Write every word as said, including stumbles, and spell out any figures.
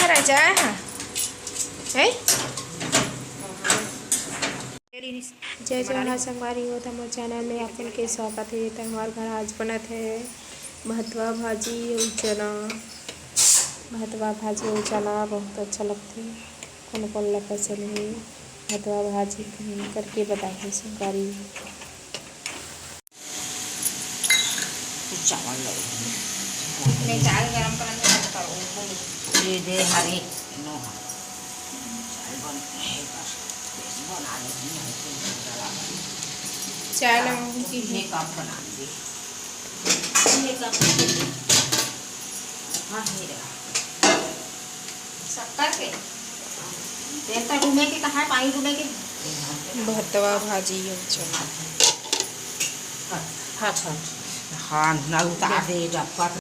राजा, हैं? जय जोहार संगवारी हो, त मोर चैनल में आप मन के स्वागत हे। त हमर घर आज बनत हे भतवा भाजी अउ चना। भतवा भाजी अउ चना बहुत अच्छा लगथे, कोन कोन ला पसंद हे भतवा भाजी, comment करके बताहू संगवारी। कुछ चावल लो। मैं चाय गरम करन में मत करो। ये दे हरे नो। चाय बन है बस। बना लेती हूँ। चाय लाऊंगी। ये कप बना दे। ये कप। हाँ, ये रहा। शक्कर के। तेल तो डूबे के कहाँ है, पानी डूबे के? भतवा भाजी अउ चना। हट, हट। हाँ, ना उतार दे, डब्बा।